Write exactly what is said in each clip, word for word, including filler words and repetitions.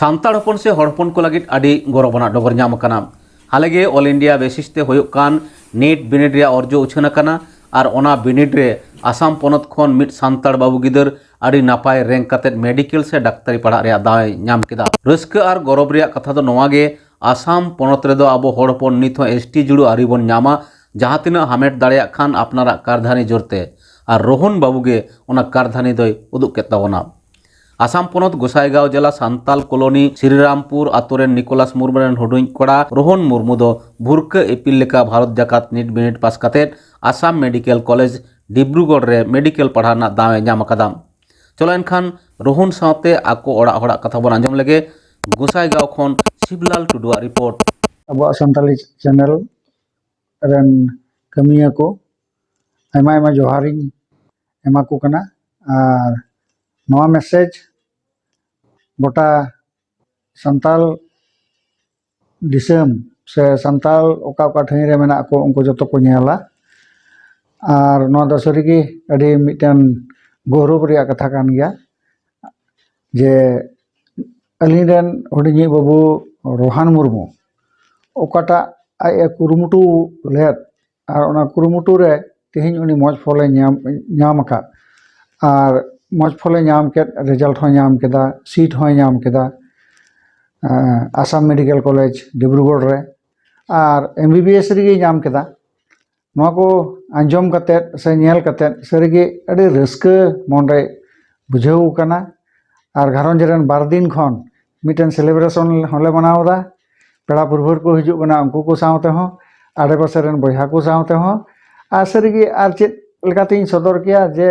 ᱥᱟᱱᱛᱟᱲ ᱦᱚᱯᱚᱱ ᱥᱮ ᱦᱚᱲ ᱦᱚᱯᱚᱱ ᱠᱚ ᱞᱟᱹᱜᱤᱫ ᱟᱹᱰᱤ ᱜᱚᱨᱚᱵᱽ ᱟᱱᱟᱜ ᱰᱚᱜᱚᱨ ᱧᱟᱢ ᱟᱠᱟᱱᱟ᱾ ᱦᱟᱞᱮᱜᱮ ᱚᱞ ᱤᱱᱰᱤᱭᱟ ᱵᱮᱥᱤᱥ ᱛᱮ ᱦᱩᱭᱩᱜ ᱠᱟᱱ ᱱᱤᱴ ᱵᱤᱱᱤᱰ ᱨᱮᱭᱟᱜ ᱚᱨᱡᱚ ᱩᱪᱷᱟᱹᱱ ᱟᱠᱟᱱᱟ ᱟᱨ ᱚᱱᱟ ᱵᱤᱱᱤᱰ ᱨᱮ ᱟᱥᱟᱢ ᱯᱚᱱᱚᱛ ᱠᱷᱚᱱ ᱢᱤᱫ ᱥᱟᱱᱛᱟᱲ ᱵᱟᱹᱵᱩ ᱜᱤᱫᱟᱹᱨ ᱟᱹᱰᱤ ᱱᱟᱯᱟᱭ ᱨᱮᱝᱠ ᱠᱟᱛᱮ ᱢᱮᱰᱤᱠᱮᱞ ᱥᱮ ᱰᱟᱠᱛᱟᱨᱤ ᱯᱟᱲᱦᱟᱜ ᱨᱮᱭᱟᱜ ᱫᱟᱣ ᱮ ᱧᱟᱢ ᱠᱮᱫᱟ᱾ ᱨᱟᱹᱥᱠᱟᱹ ᱟᱨ ᱜᱚᱨᱚᱵᱽ ᱨᱮᱭᱟᱜ ᱠᱟᱛᱷᱟ ᱫᱚ ᱱᱚᱣᱟ ᱜᱮ, ᱟᱥᱟᱢ ᱯᱚᱱᱚᱛ ᱨᱮᱫᱚ ᱟᱵᱚ ᱦᱚᱲ ᱦᱚᱯᱚᱱ ᱱᱤᱛ ᱦᱚᱸ ᱮᱥ ᱴᱤ ᱡᱩᱲᱩ ᱟᱹᱣᱨᱤ ᱵᱚᱱ ᱧᱟᱢᱟ᱾ ᱡᱟᱦᱟᱸ ᱛᱤᱱᱟᱹᱜ ᱦᱟᱢᱮᱴ ᱫᱟᱲᱮᱭᱟᱜ ᱠᱷᱟᱱ ᱟᱯᱱᱟᱨᱟᱜ ᱠᱟᱨᱫᱷᱟᱹᱱᱤ ᱡᱳᱨᱛᱮ, ᱟᱨ ᱨᱳᱦᱚᱱ ᱵᱟᱹᱵᱩ ᱜᱮ ᱚᱱᱟ ᱠᱟᱨᱫᱷᱟᱹᱱᱤ ᱫᱚᱭ ᱩᱫᱩᱜ ᱠᱮᱫ ᱛᱟᱵᱚᱱᱟ᱾ ᱟᱥᱟᱢ ᱯᱚᱱᱚᱛ ᱜᱚᱥᱟᱭᱜᱟᱸᱣ ᱡᱮᱞᱟ ᱥᱟᱱᱛᱟᱞ ᱠᱚᱞᱚᱱᱤ ᱥᱨᱤᱨᱟᱢᱯᱩᱨ ᱟᱛᱳ ᱨᱮᱱ ᱱᱤᱠᱳᱞᱟᱥ ᱢᱩᱨᱢᱩ ᱨᱮᱱ ᱦᱩᱰᱤᱧ ᱠᱚᱲᱟ ᱨᱳᱦᱚᱱ ᱢᱩᱨᱢᱩ ᱫᱚ ᱵᱷᱩᱨᱠᱟᱹ ᱤᱯᱤᱞ ᱞᱮᱠᱟ ᱵᱷᱟᱨᱚᱛ ᱡᱟᱠᱟᱛ ᱱᱤᱴ ᱵᱤᱱᱤᱰ ᱯᱟᱥ ᱠᱟᱛᱮ ᱟᱥᱟᱢ ᱢᱮᱰᱤᱠᱮᱞ ᱠᱚᱞᱮᱡᱽ ᱰᱤᱵᱽᱨᱩᱜᱚᱲ ᱨᱮ ᱢᱮᱰᱤᱠᱮᱞ ᱯᱟᱲᱦᱟᱣ ᱨᱮᱱᱟᱜ ᱫᱟᱣ ᱮ ᱧᱟᱢ ᱟᱠᱟᱫᱟ᱾ ᱪᱚᱞᱚ ᱮᱱᱠᱷᱟᱱ ᱨᱳᱦᱚᱱ ᱥᱟᱶᱛᱮ ᱟᱠᱚ ᱚᱲᱟᱜ ᱦᱚᱲᱟᱜ ᱠᱟᱛᱷᱟ ᱵᱚᱱ ᱟᱸᱡᱚᱢ ᱞᱮᱜᱮ᱾ ᱜᱚᱥᱟᱭᱜᱟᱸᱣ ᱠᱷᱚᱱ ᱥᱤᱵᱽᱞᱟᱞ ᱴᱩᱰᱩᱣᱟᱜ ᱨᱤᱯᱳᱨᱴ᱾ ᱟᱵᱚᱣᱟᱜ ᱥᱟᱱᱛᱟᱞᱤ ᱪᱮᱱᱮᱞ ᱨᱮᱱ ᱠᱟᱹᱢᱤᱭᱟᱹ ᱠᱚ ᱟᱭᱢᱟ ᱟᱭᱢᱟ ᱡᱚᱦᱟᱨᱤᱧ ᱮᱢᱟ ᱠᱚ ᱠᱟᱱᱟ᱾ ᱟᱨ ᱱᱚᱣᱟ ᱢᱮᱥᱮᱡᱽ ᱜᱚᱴᱟ ᱥᱟᱱᱛᱟᱞ ᱫᱤᱥᱚᱢ ᱥᱮ ᱥᱟᱱᱛᱟᱞ ᱚᱠᱟ ᱚᱠᱟ ᱴᱷᱟᱹᱭ ᱨᱮ ᱢᱮᱱᱟᱜ ᱠᱚ, ᱩᱱᱠᱩ ᱡᱚᱛᱚ ᱠᱚ ᱧᱮᱞᱟ᱾ ᱟᱨ ᱱᱚᱣᱟ ᱫᱚ ᱥᱟᱹᱨᱤᱜᱮ ᱟᱹᱰᱤ ᱢᱤᱫᱴᱮᱱ ᱜᱚᱨᱚᱵᱽ ᱨᱮᱭᱟᱜ ᱠᱟᱛᱷᱟ ᱠᱟᱱ ᱜᱮᱭᱟ ᱡᱮ ᱟᱹᱞᱤᱧ ᱨᱮᱱ ᱦᱩᱰᱤᱧᱤᱡ ᱵᱟᱹᱵᱩ ᱨᱳᱦᱟᱱ ᱢᱩᱨᱢᱩ ᱚᱠᱟᱴᱟᱜ ᱟᱡ ᱮ ᱠᱩᱨᱩᱢᱩᱴᱩ ᱞᱮᱫ, ᱟᱨ ᱚᱱᱟ ᱠᱩᱨᱩᱢᱩᱴᱩ ᱨᱮ ᱛᱮᱦᱮᱧ ᱩᱱᱤ ᱢᱚᱡᱽ ᱯᱷᱚᱞᱮ ᱧᱟᱢ, ᱧᱟᱢ ᱟᱠᱟᱫ᱾ ᱟᱨ ᱢᱚᱡᱽ ᱯᱷᱚᱞᱮ ᱧᱟᱢ ᱠᱮᱫ, ᱨᱮᱡᱟᱞᱴ ᱦᱚᱸᱭ ᱧᱟᱢ ᱠᱮᱫᱟ, ᱥᱤᱴ ᱦᱚᱸᱭ ᱧᱟᱢ ᱠᱮᱫᱟ᱾ ᱟᱸ, ᱟᱥᱟᱢ ᱢᱮᱰᱤᱠᱮᱞ ᱠᱚᱞᱮᱡᱽ ᱰᱤᱵᱽᱨᱩᱜᱚᱲ ᱨᱮ, ᱟᱨ ᱮᱢ ᱵᱤ ᱵᱤ ᱮᱥ ᱨᱮᱜᱮᱭ ᱧᱟᱢ ᱠᱮᱫᱟ᱾ ᱱᱚᱣᱟ ᱠᱚ ᱟᱸᱡᱚᱢ ᱠᱟᱛᱮᱫ ᱥᱮ ᱧᱮᱞ ᱠᱟᱛᱮᱫ ᱥᱟᱹᱨᱤᱜᱮ ᱟᱹᱰᱤ ᱨᱟᱹᱥᱠᱟᱹ ᱢᱚᱱᱨᱮ ᱵᱩᱡᱷᱟᱹᱣ ᱠᱟᱱᱟ᱾ ᱟᱨ ᱜᱷᱟᱨᱚᱸᱡᱽ ᱨᱮᱱ ᱵᱟᱨ ᱫᱤᱱ ᱠᱷᱚᱱ ᱢᱤᱫᱴᱮᱱ ᱥᱮᱞᱤᱵᱨᱮᱥᱚᱱ ᱦᱚᱸᱞᱮ ᱢᱟᱱᱟᱣ ᱮᱫᱟ᱾ ᱯᱮᱲᱟ ᱯᱩᱨᱵᱷᱟᱹ ᱠᱚ ᱦᱤᱡᱩᱜ ᱠᱟᱱᱟ, ᱩᱱᱠᱩ ᱠᱚ ᱥᱟᱶ ᱛᱮᱦᱚᱸ, ᱟᱰᱮᱯᱟᱥᱮ ᱨᱮᱱ ᱵᱚᱭᱦᱟ ᱠᱚ ᱥᱟᱶ ᱛᱮᱦᱚᱸ᱾ ᱟᱨ ᱥᱟᱹᱨᱤᱜᱮ ᱟᱨ ᱪᱮᱫ ᱞᱮᱠᱟᱛᱤᱧ ᱥᱚᱫᱚᱨ ᱠᱮᱭᱟ ᱡᱮ,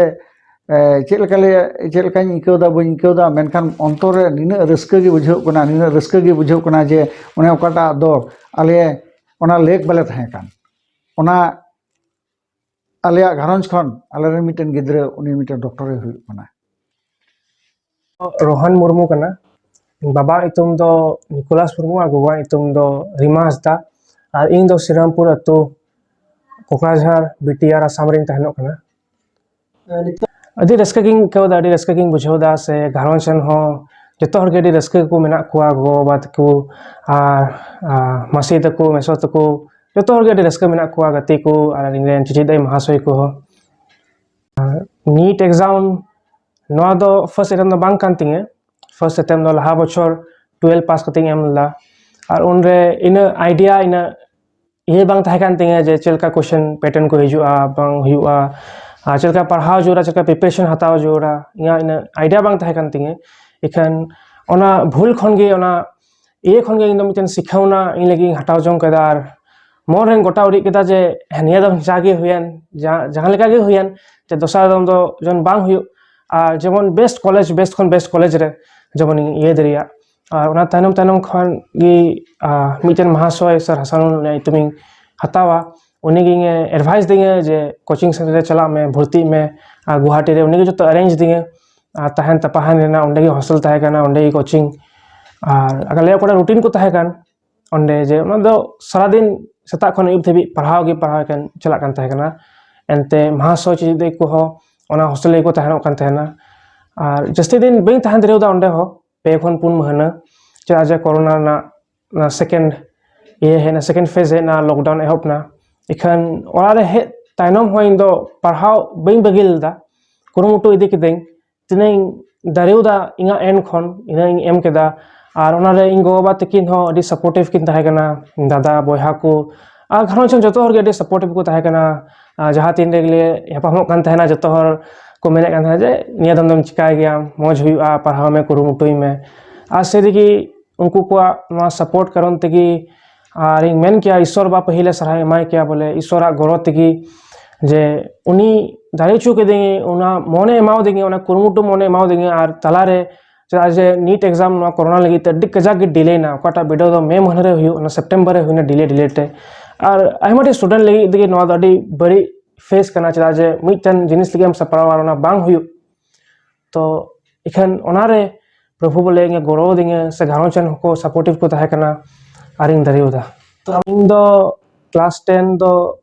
ᱮ, ᱪᱮᱫ ᱞᱮᱠᱟ ᱞᱮ, ᱪᱮᱫ ᱞᱮᱠᱟᱧ ᱟᱹᱭᱠᱟᱹᱣ ᱮᱫᱟ, ᱵᱟᱹᱧ ᱟᱹᱭᱠᱟᱹᱣ ᱮᱫᱟ, ᱢᱮᱱᱠᱷᱟᱱ ᱚᱱᱛᱚᱨ ᱨᱮ ᱱᱤᱱᱟᱹᱜ ᱨᱟᱹᱥᱠᱟᱹ ᱜᱮ ᱵᱩᱡᱷᱟᱹᱜ ᱠᱟᱱᱟ, ᱱᱤᱱᱟᱹᱜ ᱨᱟᱹᱥᱠᱟᱹ ᱜᱮ ᱵᱩᱡᱷᱟᱹᱜ ᱠᱟᱱᱟ ᱡᱮ ᱚᱱᱮ ᱚᱠᱟᱴᱟᱜ ᱫᱚ ᱟᱞᱮ ᱚᱱᱟ ᱞᱮᱠ ᱵᱟᱞᱮ ᱛᱟᱦᱮᱸ ᱠᱟᱱ, ᱚᱱᱟ ᱟᱞᱮᱭᱟᱜ ᱜᱷᱟᱨᱚᱸᱡᱽ ᱠᱷᱚᱱ ᱟᱞᱮᱨᱮᱱ ᱢᱤᱫᱴᱮᱱ ᱜᱤᱫᱽᱨᱟᱹ, ᱩᱱᱤ ᱢᱤᱫᱴᱮᱱ ᱰᱚᱠᱴᱚᱨᱮ ᱦᱩᱭᱩᱜ ᱠᱟᱱᱟ᱾ ᱨᱳᱦᱟᱱ ᱢᱩᱨᱢᱩ ᱠᱟᱱᱟ᱾ ᱵᱟᱵᱟᱣᱟᱜ ᱧᱩᱛᱩᱢ ᱫᱚ ᱱᱤᱠᱳᱞᱟᱥ ᱢᱩᱨᱢᱩ ᱟᱨ ᱜᱚᱜᱚᱣᱟᱜ ᱧᱩᱛᱩᱢ ᱫᱚ ᱨᱤᱢᱟ ᱦᱟᱸᱥᱫᱟ᱾ ᱟᱨ ᱤᱧ ᱫᱚ ᱥᱨᱤᱨᱟᱢᱯᱩᱨ ᱟᱹᱛᱩ, ᱠᱚᱠᱲᱟᱡᱷᱟᱲ, ᱵᱤ ᱴᱤ ᱟᱨ, ᱟᱥᱟᱢ ᱨᱤᱧ ᱛᱟᱦᱮᱱᱚᱜ ᱠᱟᱱᱟ᱾ ᱟᱹᱰᱤ ᱨᱟᱹᱥᱠᱟᱹ ᱜᱤᱧ ᱟᱹᱭᱠᱟᱹᱣ ᱮᱫᱟ, ᱟᱹᱰᱤ ᱨᱟᱹᱥᱠᱟᱹ ᱜᱤᱧ ᱵᱩᱡᱷᱟᱹᱣ ᱮᱫᱟ, ᱥᱮ ᱜᱷᱟᱨᱚᱸᱡᱽ ᱨᱮᱱ ᱦᱚᱸ ᱡᱚᱛᱚ ᱦᱚᱲ ᱜᱮ ᱟᱹᱰᱤ ᱨᱟᱹᱥᱠᱟᱹ ᱜᱮᱠᱚ ᱢᱮᱱᱟᱜ ᱠᱚᱣᱟ, ᱜᱚ ᱵᱟᱵᱟ ᱛᱟᱠᱚ ᱟᱨ ᱟᱨ ᱢᱟᱹᱥᱤ ᱛᱟᱠᱚ, ᱢᱮᱥᱚ ᱛᱟᱠᱚ, ᱡᱚᱛᱚ ᱦᱚᱲ ᱜᱮ ᱟᱹᱰᱤ ᱨᱟᱹᱥᱠᱟᱹ ᱢᱮᱱᱟᱜ ᱠᱚᱣᱟ, ᱜᱟᱛᱮ ᱠᱚ ᱟᱨ ᱤᱧ ᱨᱮᱱ ᱪᱮᱪᱮᱫ ᱟᱭᱳ ᱢᱟᱦᱟᱥᱚᱭ ᱠᱚᱦᱚᱸ᱾ ᱱᱤᱴ ᱮᱠᱡᱟᱢ ᱱᱚᱣᱟ ᱫᱚ ᱯᱷᱟᱨᱥᱴ ᱮᱴᱮᱢ ᱫᱚ ᱵᱟᱝ ᱠᱟᱱ ᱛᱤᱧᱟᱹ᱾ ᱯᱷᱟᱨᱥᱴ ᱮᱴᱮᱢ ᱫᱚ ᱞᱟᱦᱟ ᱵᱚᱪᱷᱚᱨ ᱴᱩᱭᱮᱞᱵᱷ ᱯᱟᱥ ᱠᱟᱛᱮᱧ ᱮᱢ ᱞᱮᱫᱟ᱾ ᱟᱨ ᱩᱱᱨᱮ ᱤᱱᱟᱹᱜ ᱟᱭᱰᱤᱭᱟ, ᱤᱱᱟᱹᱜ ᱤᱭᱟᱹ ᱵᱟᱝ ᱛᱟᱦᱮᱸ ᱠᱟᱱ ᱛᱤᱧᱟᱹ ᱡᱮ ᱪᱮᱫ ᱞᱮᱠᱟ ᱠᱚᱥᱪᱮᱱ ᱯᱮᱴᱟᱨᱱ ᱠᱚ ᱦᱤᱡᱩᱜᱼᱟ, ᱵᱟᱝ ᱦᱩᱭᱩᱜᱼᱟ, ᱟᱨ ᱪᱮᱫ ᱞᱮᱠᱟ ᱯᱟᱲᱦᱟᱣ ᱡᱟᱹᱨᱩᱲᱟ, ᱪᱮᱫ ᱞᱮᱠᱟ ᱯᱨᱤᱯᱟᱨᱮᱥᱚᱱ ᱦᱟᱛᱟᱣ ᱡᱟᱹᱨᱩᱲᱟ, ᱤᱧᱟᱹᱜ ᱤᱱᱟᱹᱜ ᱟᱭᱰᱤᱭᱟ ᱵᱟᱝ ᱛᱟᱦᱮᱸ ᱠᱟᱱ ᱛᱤᱧᱟᱹ᱾ ᱤᱠᱷᱟᱹᱱ ᱚᱱᱟ ᱵᱷᱩᱞ ᱠᱷᱚᱱ ᱜᱮ, ᱚᱱᱟ ᱤᱭᱟᱹ ᱠᱷᱚᱱ ᱜᱮ ᱤᱧ ᱫᱚ ᱢᱤᱫᱴᱮᱱ ᱥᱤᱠᱷᱟᱹᱣᱱᱟ ᱤᱧ ᱞᱟᱹᱜᱤᱫ ᱤᱧ ᱦᱟᱛᱟᱣ ᱡᱚᱝ ᱠᱮᱫᱟ᱾ ᱟᱨ ᱢᱚᱱ ᱨᱮᱧ ᱜᱚᱴᱟ ᱩᱨᱤᱡ ᱠᱮᱫᱟ ᱡᱮ ᱦᱮᱸ, ᱱᱤᱭᱟᱹ ᱫᱚ ᱡᱟᱜᱮ ᱦᱩᱭᱮᱱ, ᱡᱟ- ᱡᱟᱦᱟᱸ ᱞᱮᱠᱟ ᱜᱮ ᱦᱩᱭᱮᱱ, ᱡᱮ ᱫᱚᱥᱟᱨ ᱫᱚᱢ ᱫᱚ ᱡᱮᱢᱚᱱ ᱵᱟᱝ ᱦᱩᱭᱩᱜ, ᱟᱨ ᱡᱮᱢᱚᱱ ᱵᱮᱥᱴ ᱠᱚᱞᱮᱡᱽ, ᱵᱮᱥᱴ ᱠᱷᱚᱱ ᱵᱮᱥᱴ ᱠᱚᱞᱮᱡᱽ ᱨᱮ ᱡᱮᱢᱚᱱ ᱤᱧ ᱤᱭᱟᱹ ᱫᱟᱲᱮᱭᱟᱜ᱾ ᱟᱨ ᱚᱱᱟ ᱛᱟᱭᱱᱚᱢ ᱛᱟᱭᱱᱚᱢ ᱠᱷᱚᱱ ᱜᱮ ᱟᱨ ᱢᱤᱫᱴᱮᱱ ᱢᱟᱦᱟᱥᱚᱭ ᱥᱟᱨ ᱦᱟᱥᱟᱱᱩᱞ ᱧᱩᱛᱩᱢᱤᱧ ᱦᱟᱛᱟᱣᱟ᱾ ᱩᱱᱤᱜᱮ ᱤᱧᱮ ᱮᱰᱵᱷᱟᱭᱤᱥ ᱫᱤᱧᱟᱹ ᱡᱮ ᱠᱳᱪᱤᱝ ᱥᱮᱱᱴᱟᱨ ᱨᱮ ᱪᱟᱞᱟᱜ ᱢᱮ, ᱵᱷᱚᱨᱛᱤᱜ ᱢᱮ᱾ ᱟᱨ ᱜᱩᱣᱟᱦᱟᱴᱤ ᱨᱮ ᱩᱱᱤᱜᱮ ᱡᱚᱛᱚ ᱮᱨᱮᱧᱡᱽ ᱫᱤᱧᱟᱹ᱾ ᱟᱨ ᱛᱟᱦᱮᱱ ᱛᱟᱯᱟᱦᱟᱱ ᱨᱮᱱᱟᱜ ᱚᱸᱰᱮ ᱜᱮ ᱦᱳᱥᱴᱮᱞ ᱛᱟᱦᱮᱸ ᱠᱟᱱᱟ, ᱚᱸᱰᱮ ᱜᱮ ᱠᱳᱪᱤᱝ᱾ ᱟᱨ ᱟᱞᱮᱭᱟᱜ ᱚᱠᱟᱴᱟᱜ ᱨᱩᱴᱤᱱ ᱠᱚ ᱛᱟᱦᱮᱸ ᱠᱟᱱ ᱚᱸᱰᱮ, ᱡᱮ ᱚᱱᱟ ᱫᱚ ᱥᱟᱨᱟᱫᱤᱱ ᱥᱮᱛᱟᱜ ᱠᱷᱚᱱ ᱟᱹᱭᱩᱵ ᱫᱷᱟᱹᱵᱤᱡ ᱯᱟᱲᱦᱟᱣ ᱜᱮ ᱯᱟᱲᱦᱟᱣ ᱠᱟᱱ ᱪᱟᱞᱟᱜ ᱠᱟᱱ ᱛᱟᱦᱮᱸ ᱠᱟᱱᱟ᱾ ᱮᱱᱛᱮ ᱢᱟᱦᱟᱥᱚᱭ ᱪᱮᱪᱮᱫ ᱠᱚᱦᱚᱸ ᱚᱱᱟ ᱦᱳᱥᱴᱮᱞ ᱨᱮᱜᱮ ᱠᱚ ᱛᱟᱦᱮᱱᱚᱜ ᱠᱟᱱ ᱛᱟᱦᱮᱱᱟ᱾ ᱟᱨ ᱡᱟᱹᱥᱛᱤ ᱫᱤᱱ ᱵᱟᱹᱧ ᱛᱟᱦᱮᱸ ᱫᱟᱲᱮᱭᱟᱫᱟ ᱚᱸᱰᱮ ᱦᱚᱸ, ᱯᱮ ᱠᱷᱚᱱ ᱯᱩᱱ ᱢᱟᱹᱦᱱᱟᱹ, ᱪᱮᱫᱟᱜ ᱡᱮ ᱠᱳᱨᱳᱱᱟ ᱨᱮᱱᱟᱜ ᱥᱮᱠᱮᱱᱰ ᱤᱭᱟᱹ ᱦᱮᱡ ᱮᱱᱟ, ᱥᱮᱠᱮᱱᱰ ᱯᱷᱮᱡᱽ ᱦᱮᱡ ᱮᱱᱟ, ᱞᱚᱠᱰᱟᱣᱩᱱ ᱮᱦᱚᱵ ᱮᱱᱟ᱾ ᱤᱠᱷᱟᱹᱱ ᱚᱲᱟᱜ ᱨᱮ ᱦᱮᱡ ᱛᱟᱭᱱᱚᱢ ᱦᱚᱸ ᱤᱧ ᱫᱚ ᱯᱟᱲᱦᱟᱣ ᱵᱟᱹᱧ ᱵᱟᱹᱜᱤ ᱞᱮᱫᱟ, ᱠᱩᱨᱩᱢᱩᱴᱩ ᱤᱫᱤ ᱠᱤᱫᱟᱹᱧ᱾ ᱛᱤᱱᱟᱹᱜ ᱤᱧ ᱫᱟᱲᱮᱭᱟᱫᱟ ᱤᱧᱟᱹᱜ ᱮᱱᱰ ᱠᱷᱚᱱ ᱤᱱᱟᱹᱜ ᱤᱧ ᱮᱢ ᱠᱮᱫᱟ᱾ ᱟᱨ ᱚᱱᱟᱨᱮ ᱤᱧ ᱜᱚ-ᱵᱟᱵᱟ ᱛᱟᱹᱠᱤᱱ ᱦᱚᱸ ᱟᱹᱰᱤ ᱥᱟᱯᱳᱨᱴᱤᱵᱷ ᱠᱤᱱ ᱛᱟᱦᱮᱸ ᱠᱟᱱᱟ, ᱫᱟᱫᱟ ᱵᱚᱭᱦᱟ ᱠᱚ ᱟᱨ ᱜᱷᱟᱨᱚᱸᱡᱽ ᱨᱮᱱ ᱡᱚᱛᱚ ᱦᱚᱲ ᱜᱮ ᱟᱹᱰᱤ ᱥᱟᱯᱳᱨᱴᱤᱵᱷ ᱠᱚ ᱛᱟᱦᱮᱸ ᱠᱟᱱᱟ᱾ ᱟᱨ ᱡᱟᱦᱟᱸ ᱛᱤᱱ ᱨᱮᱜᱮ ᱞᱮ ᱧᱟᱯᱟᱢᱚᱜ ᱠᱟᱱ ᱛᱟᱦᱮᱱᱟ, ᱡᱚᱛᱚ ᱦᱚᱲ ᱠᱚ ᱢᱮᱱᱮᱫ ᱠᱟᱱ ᱛᱟᱦᱮᱱᱟ ᱡᱮ, "ᱱᱤᱭᱟᱹ ᱫᱚᱢ ᱫᱚᱢ ᱪᱤᱠᱟᱹᱭ ᱜᱮᱭᱟ, ᱢᱚᱡᱽ ᱦᱩᱭᱩᱜᱼᱟ, ᱯᱟᱲᱦᱟᱣ ᱢᱮ, ᱠᱩᱨᱩᱢᱩᱴᱩᱭ ᱢᱮ᱾" ᱟᱨ ᱥᱟᱹᱨᱤᱜᱮ ᱩᱱᱠᱩ ᱠᱚᱣᱟᱜ ᱱᱚᱣᱟ ᱥᱟᱯᱳᱨᱴ ᱠᱟᱨᱚᱱ ᱛᱮᱜᱮ ᱟᱨ ᱤᱧ ᱢᱮᱱ ᱠᱮᱭᱟ, ᱤᱥᱥᱚᱨ ᱵᱟ ᱯᱟᱹᱦᱤᱞᱮ ᱥᱟᱨᱦᱟᱣ ᱮᱢᱟᱭ ᱠᱮᱭᱟ, ᱵᱚᱞᱮ ᱤᱥᱥᱚᱨᱟᱜ ᱜᱚᱲᱚ ᱛᱮᱜᱮ, ᱡᱮ ᱩᱱᱤ ᱫᱟᱲᱮ ᱦᱚᱪᱚ ᱠᱤᱫᱤᱧ, ᱚᱱᱟ ᱢᱚᱱᱮ ᱮᱢᱟᱣᱫᱤᱧᱟ, ᱚᱱᱟ ᱠᱩᱨᱩᱢᱩᱴᱩ ᱢᱚᱱᱮ ᱮᱢᱟᱣᱫᱤᱧᱟ᱾ ᱟᱨ ᱛᱟᱞᱟᱨᱮ ᱪᱮᱫᱟᱜ ᱡᱮ ᱱᱤᱴ ᱮᱠᱡᱟᱢ ᱱᱚᱣᱟ ᱠᱳᱨᱳᱱᱟ ᱞᱟᱹᱜᱤᱫ ᱛᱮ ᱟᱹᱰᱤ ᱠᱟᱡᱟᱠ ᱜᱮ ᱰᱤᱞᱮᱭᱮᱱᱟ, ᱚᱠᱟᱴᱟᱜ ᱵᱤᱰᱟᱹᱣ ᱫᱚ ᱢᱮ ᱢᱟᱹᱦᱱᱟᱹ ᱨᱮ ᱦᱩᱭᱩᱜ, ᱚᱱᱟ ᱥᱮᱯᱴᱮᱢᱵᱚᱨ ᱨᱮ ᱦᱩᱭᱱᱟ ᱰᱤᱞᱮ ᱰᱤᱞᱮ ᱛᱮ᱾ ᱟᱨ ᱟᱭᱢᱟ ᱰᱷᱮᱨ ᱥᱴᱩᱰᱮᱱᱴ ᱞᱟᱹᱜᱤᱫ ᱛᱮᱜᱮ ᱱᱚᱣᱟ ᱫᱚ ᱟᱹᱰᱤ ᱵᱟᱹᱲᱤᱡ ᱯᱷᱮᱥ ᱠᱟᱱᱟ, ᱪᱮᱫᱟᱜ ᱡᱮ ᱢᱤᱫᱴᱮᱱ ᱡᱤᱱᱤᱥ ᱞᱟᱹᱜᱤᱫ ᱮᱢ ᱥᱟᱯᱲᱟᱣᱟ ᱟᱨ ᱚᱱᱟ ᱵᱟᱝ ᱦᱩᱭᱩᱜ᱾ ᱛᱚ ᱤᱠᱷᱟᱹᱱ ᱚᱱᱟᱨᱮ ᱯᱨᱚᱵᱷᱩ ᱵᱚᱞᱮ ᱤᱧᱮ ᱜᱚᱲᱚ ᱟᱹᱫᱤᱧᱟ, ᱥᱮ ᱜᱷᱟᱨᱚᱸᱡᱽ ᱨᱮᱱ ᱦᱚᱸᱠᱚ ᱥᱟᱯᱳᱨᱴᱤᱵᱷ ᱠᱚ ᱛᱟᱦᱮᱸ ᱠᱟᱱᱟ, ᱟᱨᱤᱧ ᱫᱟᱲᱮᱭᱟᱫᱟ᱾ ᱛᱚ ᱤᱧ ᱫᱚ ᱠᱞᱟᱥ ᱴᱮᱱ ᱫᱚ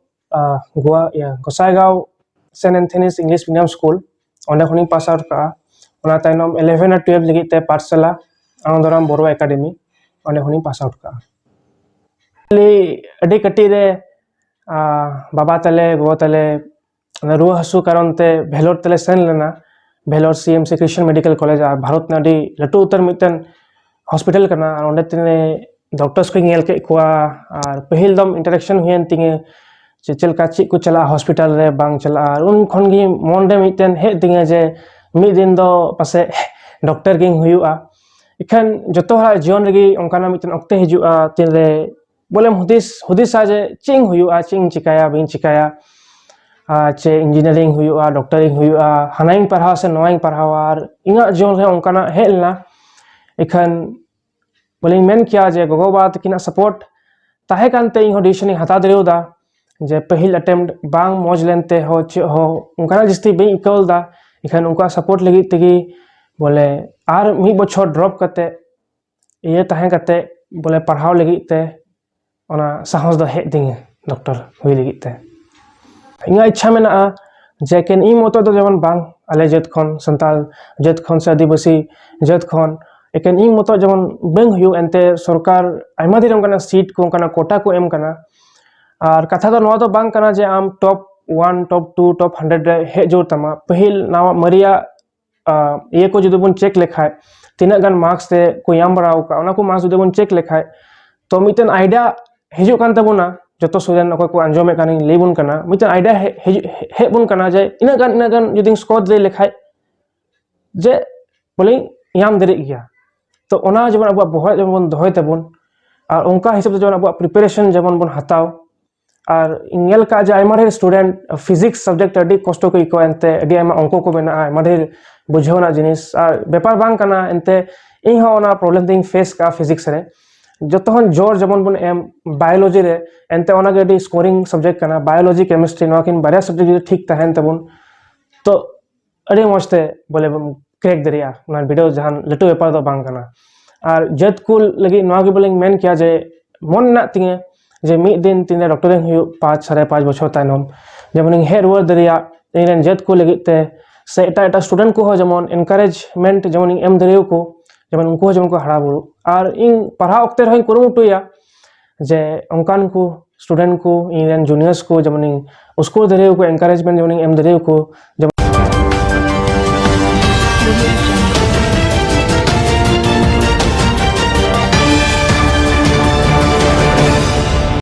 ᱟᱦ, ᱜᱳᱣᱟ, ᱤᱭᱟᱹ, ᱜᱚᱥᱟᱭᱜᱟᱸᱣ ᱥᱮᱱᱴ ᱮᱱᱛᱷᱚᱱᱤᱥ ᱤᱝᱞᱤᱥ ᱢᱤᱰᱤᱭᱟᱢ ᱥᱠᱩᱞ, ᱚᱸᱰᱮ ᱠᱷᱚᱱᱤᱧ ᱯᱟᱥ ᱟᱣᱩᱴ ᱠᱟᱜᱼᱟ᱾ ᱚᱱᱟ ᱛᱟᱭᱱᱚᱢ eleven ᱟᱨ twelve ᱞᱟᱹᱜᱤᱫ ᱛᱮ ᱯᱟᱴᱥᱟᱞᱟ ᱟᱱᱚᱱᱫᱚᱨᱟᱢ ᱵᱚᱨᱩᱣᱟ ᱮᱠᱟᱰᱮᱢᱤ, ᱚᱸᱰᱮ ᱠᱷᱚᱱᱤᱧ ᱯᱟᱥ ᱟᱣᱩᱴ ᱠᱟᱜᱼᱟ᱾ ᱟᱹᱰᱤ ᱠᱟᱹᱴᱤᱡ ᱨᱮ ᱟᱨ ᱵᱟᱵᱟ ᱛᱟᱞᱮ, ᱜᱚᱜᱚ ᱛᱟᱞᱮ ᱨᱩᱣᱟᱹ ᱦᱟᱹᱥᱩ ᱠᱟᱨᱚᱱ ᱛᱮ ᱵᱷᱮᱞᱳᱨ ᱛᱮᱞᱮ ᱥᱮᱱ ᱞᱮᱱᱟ᱾ ᱵᱷᱮᱞᱳᱨ ᱥᱤ ᱮᱢ ᱥᱤ ᱠᱨᱤᱥᱱ ᱢᱮᱰᱤᱠᱮᱞ ᱠᱚᱞᱮᱡᱽ, ᱟᱨ ᱵᱷᱟᱨᱚᱛ ᱨᱮᱱᱟᱜ ᱟᱹᱰᱤ ᱞᱟᱹᱴᱩ ᱩᱛᱟᱹᱨ ᱢᱤᱫᱴᱮᱱ ᱦᱚᱥᱯᱤᱴᱟᱞ ᱠᱟᱱᱟ᱾ ᱟᱨ ᱚᱸᱰᱮ ᱛᱤᱱᱟᱹᱜ ᱰᱚᱠᱴᱚᱨᱥ ᱠᱚᱧ ᱧᱮᱞ ᱠᱮᱫ ᱠᱚᱣᱟ, ᱟᱨ ᱯᱟᱹᱦᱤᱞ ᱫᱚᱢ ᱤᱱᱴᱟᱨᱮᱠᱥᱚᱱ ᱦᱩᱭᱮᱱ ᱛᱤᱧᱟᱹ ᱡᱮ ᱪᱮᱫ ᱞᱮᱠᱟ, ᱪᱮᱫ ᱠᱚ ᱪᱟᱞᱟᱜᱼᱟ ᱦᱚᱥᱯᱤᱴᱟᱞ ᱨᱮ, ᱵᱟᱝ ᱪᱟᱞᱟᱜᱼᱟ᱾ ᱟᱨ ᱩᱱ ᱠᱷᱚᱱ ᱜᱮ ᱢᱚᱱ ᱨᱮ ᱢᱤᱫᱴᱮᱱ ᱦᱮᱡ ᱛᱤᱧᱟᱹ ᱡᱮ ᱢᱤᱫ ᱫᱤᱱ ᱫᱚ ᱯᱟᱥᱮᱡ ᱰᱚᱠᱴᱚᱨ ᱜᱤᱧ ᱦᱩᱭᱩᱜᱼᱟ᱾ ᱮᱠᱷᱟᱱ ᱡᱚᱛᱚ ᱦᱚᱲᱟᱜ ᱡᱤᱭᱚᱱ ᱨᱮᱜᱮ ᱚᱱᱠᱟᱱᱟᱜ ᱢᱤᱫᱴᱮᱱ ᱚᱠᱛᱮ ᱦᱤᱡᱩᱜᱼᱟ, ᱛᱤᱱᱨᱮ ᱵᱚᱞᱮᱢ ᱦᱩᱫᱤᱥ ᱦᱩᱫᱤᱥᱟ ᱡᱮ ᱪᱮᱫ ᱤᱧ ᱦᱩᱭᱩᱜᱼᱟ, ᱪᱮᱫ ᱤᱧ ᱪᱤᱠᱟᱹᱭᱟ, ᱵᱟᱹᱧ ᱪᱤᱠᱟᱹᱭᱟ, ᱟᱨ ᱪᱮᱫ ᱤᱧᱡᱤᱱᱤᱭᱟᱨᱤᱝ ᱦᱩᱭᱩᱜᱼᱟ, ᱰᱚᱠᱴᱚᱨᱤᱝ ᱦᱩᱭᱩᱜᱼᱟ, ᱦᱟᱱᱟᱧ ᱯᱟᱲᱦᱟᱣᱟ ᱥᱮ ᱱᱚᱣᱟᱧ ᱯᱟᱲᱦᱟᱣᱟ᱾ ᱟᱨ ᱤᱧᱟᱹᱜ ᱡᱤᱭᱚᱱ ᱨᱮ ᱚᱱᱠᱟᱱᱟᱜ ᱦᱮᱡ ᱞᱮᱱᱟ᱾ ᱮᱠᱷᱟᱱ ᱵᱚᱞᱮᱧ ᱢᱮᱱ ᱠᱮᱭᱟ ᱡᱮ ᱜᱚᱜᱚ-ᱵᱟᱵᱟ ᱛᱟᱹᱠᱤᱱᱟᱜ ᱥᱟᱯᱳᱨᱴ ᱛᱟᱦᱮᱸ ᱠᱟᱱᱛᱮ ᱤᱧᱦᱚᱸ ᱰᱤᱥᱤᱥᱚᱱ ᱤᱧ ᱦᱟᱛᱟᱣ ᱫᱟᱲᱮᱭᱟᱫᱟ᱾ ᱡᱮ ᱯᱟᱹᱦᱤᱞ ᱟᱴᱮᱢᱯᱴ ᱵᱟᱝ ᱢᱚᱡᱽ ᱞᱮᱱᱛᱮ ᱦᱚᱸ ᱪᱮᱫ ᱦᱚᱸ ᱚᱱᱠᱟᱱᱟᱜ ᱡᱟᱹᱥᱛᱤ ᱵᱟᱹᱧ ᱟᱹᱭᱠᱟᱹᱣ ᱞᱮᱫᱟ᱾ ᱮᱱᱠᱷᱟᱱ ᱩᱱᱠᱩᱣᱟᱜ ᱥᱟᱯᱳᱨᱴ ᱞᱟᱹᱜᱤᱫ ᱛᱮᱜᱮ ᱵᱚᱞᱮ ᱟᱨ ᱢᱤᱫ ᱵᱚᱪᱷᱚᱨ ᱰᱨᱚᱯ ᱠᱟᱛᱮ, ᱤᱭᱟᱹ ᱛᱟᱦᱮᱸ ᱠᱟᱛᱮ ᱵᱚᱞᱮ ᱯᱟᱲᱦᱟᱣ ᱞᱟᱹᱜᱤᱫ ᱛᱮ ᱚᱱᱟ ᱥᱟᱦᱚᱥ ᱫᱚ ᱦᱮᱡ ᱛᱤᱧᱟᱹ ᱰᱚᱠᱴᱚᱨ ᱦᱩᱭ ᱞᱟᱹᱜᱤᱫ ᱛᱮ᱾ ᱤᱧᱟᱹᱜ ᱤᱪᱪᱷᱟ ᱢᱮᱱᱟᱜᱼᱟ ᱡᱮ ᱮᱠᱮᱱ ᱤᱧ ᱢᱚᱛᱚ ᱫᱚ ᱡᱮᱢᱚᱱ ᱵᱟᱝ, ᱟᱞᱮ ᱡᱟᱹᱛ ᱠᱷᱚᱱ, ᱥᱟᱱᱛᱟᱲ ᱡᱟᱹᱛ ᱠᱷᱚᱱ ᱥᱮ ᱟᱹᱫᱤᱵᱟᱹᱥᱤ ᱡᱟᱹᱛ ᱠᱷᱚᱱ ᱮᱠᱮᱱ ᱤᱧ ᱢᱚᱛᱚ ᱡᱮᱢᱚᱱ ᱵᱟᱹᱧ ᱦᱩᱭᱩᱜ, ᱮᱱᱛᱮ ᱥᱚᱨᱠᱟᱨ ᱟᱭᱢᱟ ᱫᱤᱱ ᱚᱱᱠᱟᱱᱟᱜ ᱥᱤᱴ ᱠᱚ, ᱚᱱᱠᱟᱱᱟᱜ ᱠᱳᱴᱟ ᱠᱚ ᱮᱢ ᱠᱟᱱᱟ᱾ ᱟᱨ ᱠᱟᱛᱷᱟ ᱫᱚ ᱱᱚᱣᱟ ᱫᱚ ᱵᱟᱝ ᱠᱟᱱᱟ ᱡᱮ ᱟᱢ ᱴᱚᱯ ᱳᱣᱟᱱ, ᱴᱚᱯ ᱴᱩ, ᱴᱚᱯ ᱦᱟᱱᱰᱨᱮᱰ ᱨᱮ ᱦᱮᱡ ᱡᱳᱨ ᱛᱟᱢᱟ᱾ ᱯᱟᱹᱦᱤᱞ ᱱᱟᱣᱟ ᱢᱟᱨᱮᱭᱟᱜ ᱟᱸ, ᱤᱭᱟᱹ ᱠᱚ ᱡᱩᱫᱤ ᱵᱚᱱ ᱪᱮᱠ ᱞᱮᱠᱷᱟᱡ, ᱛᱤᱱᱟᱹᱜ ᱜᱟᱱ ᱢᱟᱨᱠᱥ ᱛᱮ ᱠᱚ ᱧᱟᱢ ᱵᱟᱲᱟ ᱟᱠᱟᱫ, ᱚᱱᱟ ᱠᱚ ᱢᱟᱨᱠᱥ ᱡᱩᱫᱤ ᱵᱚᱱ ᱪᱮᱠ ᱞᱮᱠᱷᱟᱡ, ᱛᱚ ᱢᱤᱫᱴᱮᱱ ᱟᱭᱰᱤᱭᱟ ᱦᱤᱡᱩᱜ ᱠᱟᱱ ᱛᱟᱵᱚᱱᱟ᱾ ᱡᱚᱛᱚ ᱥᱴᱩᱰᱮᱱᱴ ᱚᱠᱚᱭ ᱠᱚ ᱟᱸᱡᱚᱢᱮᱫ ᱠᱟᱱᱤᱧ ᱞᱟᱹᱭ ᱵᱚᱱ ᱠᱟᱱᱟ, ᱢᱤᱫᱴᱮᱱ ᱟᱭᱰᱤᱭᱟ ᱦᱮᱡ, ᱦᱮᱡ, ᱦᱮᱡ ᱵᱚᱱ ᱠᱟᱱᱟ ᱡᱮ ᱤᱱᱟᱹᱜ ᱜᱟᱱ, ᱤᱱᱟᱹᱜ ᱜᱟᱱ ᱡᱩᱫᱤᱧ ᱥᱠᱳᱨ ᱫᱟᱲᱮ ᱞᱮᱠᱷᱟᱡ ᱡᱮ ᱵᱚᱞᱮᱧ ᱧᱟᱢ ᱫᱟᱲᱮᱭᱟᱜ ᱜᱮᱭᱟ᱾ ᱛᱚ ᱚᱱᱟ ᱡᱮᱢᱚᱱ ᱟᱵᱚᱣᱟᱜ ᱵᱚᱦᱚᱜ ᱡᱮᱢᱚᱱ ᱵᱚᱱ ᱫᱚᱦᱚᱭ ᱛᱟᱵᱚᱱ, ᱟᱨ ᱚᱱᱠᱟ ᱦᱤᱥᱟᱹᱵ ᱛᱮ ᱡᱮᱢᱚᱱ ᱟᱵᱚᱣᱟᱜ ᱯᱨᱤᱯᱟᱨᱮᱥᱚᱱ ᱡᱮᱢᱚᱱ ᱵᱚᱱ ᱦᱟᱛᱟᱣ᱾ ᱟᱨ ᱤᱧ ᱧᱮᱞ ᱠᱟᱜᱼᱟ ᱡᱮ ᱟᱭᱢᱟ ᱰᱷᱮᱨ ᱥᱴᱩᱰᱮᱱᱴ ᱯᱷᱤᱡᱤᱠᱥ ᱥᱟᱵᱡᱮᱠᱴ ᱟᱹᱰᱤ ᱠᱚᱥᱴᱚ ᱠᱚ ᱟᱹᱭᱠᱟᱹᱣᱟ, ᱮᱱᱛᱮ ᱟᱹᱰᱤ ᱟᱭᱢᱟ ᱚᱝᱠᱚ ᱠᱚ ᱢᱮᱱᱟᱜᱼᱟ, ᱟᱭᱢᱟ ᱰᱷᱮᱨ ᱵᱩᱡᱷᱟᱹᱣ ᱨᱮᱱᱟᱜ ᱡᱤᱱᱤᱥ, ᱟᱨ ᱵᱮᱯᱟᱨ ᱵᱟᱝ ᱠᱟᱱᱟ᱾ ᱮᱱᱛᱮ ᱤᱧ ᱦᱚᱸ ᱚᱱᱟ ᱯᱨᱚᱵᱞᱮᱢ ᱫᱚᱧ ᱯᱷᱮᱥ ᱠᱟᱜᱼᱟ ᱯᱷᱤᱡᱤᱠᱥ ᱨᱮ᱾ ᱡᱚᱛᱚ ᱠᱷᱚᱱ ᱡᱳᱨ ᱡᱮᱢᱚᱱ ᱵᱚᱱ ᱮᱢ ᱵᱟᱭᱳᱞᱚᱡᱤ ᱨᱮ, ᱮᱱᱛᱮ ᱚᱱᱟᱜᱮ ᱟᱹᱰᱤ ᱥᱠᱳᱨᱤᱝ ᱥᱟᱵᱡᱮᱠᱴ ᱠᱟᱱᱟ, ᱵᱟᱭᱳᱞᱚᱡᱤ, ᱠᱮᱢᱤᱥᱴᱨᱤ, ᱱᱚᱣᱟ ᱠᱤᱱ ᱵᱟᱨᱭᱟ ᱥᱟᱵᱡᱮᱠᱴ ᱡᱩᱫᱤ ᱴᱷᱤᱠ ᱛᱟᱦᱮᱱ ᱛᱟᱵᱚᱱ, ᱛᱚ ᱟᱹᱰᱤ ᱢᱚᱡᱽ ᱛᱮ ᱵᱚᱞᱮ ᱵᱚᱱ ᱠᱨᱮᱠ ᱫᱟᱲᱮᱭᱟᱜᱼᱟ᱾ ᱚᱱᱟ ᱵᱤᱰᱟᱹᱣ ᱡᱟᱦᱟᱱ ᱞᱟᱹᱴᱩ ᱵᱮᱯᱟᱨ ᱫᱚ ᱵᱟᱝ ᱠᱟᱱᱟ᱾ ᱟᱨ ᱡᱟᱹᱛ ᱠᱚ ᱞᱟᱹᱜᱤᱫ ᱱᱚᱣᱟ ᱜᱮ ᱵᱚᱞᱮᱧ ᱢᱮᱱ ᱠᱮᱭᱟ ᱡᱮ ᱢᱚᱱ ᱢᱮᱱᱟᱜ ᱛᱤᱧᱟᱹ ᱡᱮ ᱢᱤᱫ ᱫᱤᱱ ᱛᱤᱱᱨᱮ ᱰᱚᱠᱴᱚᱨᱤᱧ ᱦᱩᱭᱩᱜ, ᱯᱟᱸᱪ, ᱥᱟᱲᱮ ᱯᱟᱸᱪ ᱵᱚᱪᱷᱚᱨ ᱛᱟᱭᱱᱚᱢ, ᱡᱮᱢᱚᱱᱤᱧ ᱦᱮᱡ ᱨᱩᱣᱟᱹᱲ ᱫᱟᱲᱮᱭᱟᱜ, ᱤᱧ ᱨᱮᱱ ᱡᱟᱹᱛ ᱠᱚ ᱞᱟᱹᱜᱤᱫ ᱛᱮ ᱥᱮ ᱮᱴᱟᱜ ᱮᱴᱟᱜ ᱥᱴᱩᱰᱮᱱᱴ ᱠᱚᱦᱚᱸ ᱡᱮᱢᱚᱱ ᱮᱱᱠᱟᱨᱮᱡᱽᱢᱮᱱᱴ ᱡᱮᱢᱚᱱ ᱤᱧ ᱮᱢ ᱫᱟᱲᱮᱭᱟᱠᱚ, ᱡᱮᱢᱚᱱ ᱩᱱᱠᱩ ᱦᱚᱸ ᱡᱮᱢᱚᱱ ᱠᱚ ᱦᱟᱨᱟ ᱵᱩᱨᱩᱜ᱾ ᱟᱨ ᱤᱧ ᱯᱟᱲᱦᱟᱣ ᱚᱠᱛᱮ ᱨᱮᱦᱚᱸᱧ ᱠᱩᱨᱩᱢᱩᱴᱩᱭᱟ ᱡᱮ ᱚᱱᱠᱟᱱ ᱠᱚ ᱥᱴᱩᱰᱮᱱᱴ ᱠᱚ, ᱤᱧ ᱨᱮᱱ ᱡᱩᱱᱤᱭᱟᱨᱥ ᱠᱚ ᱡᱮᱢᱚᱱᱤᱧ ᱩᱥᱠᱩᱨ ᱫᱟᱲᱮᱭᱟᱠᱚ, ᱮᱱᱠᱟᱨᱮᱡᱽᱢᱮᱱᱴ ᱡᱮᱢᱚᱱᱤᱧ ᱮᱢ ᱫᱟᱲᱮᱭᱟᱠᱚ, ᱡᱮᱢᱚᱱ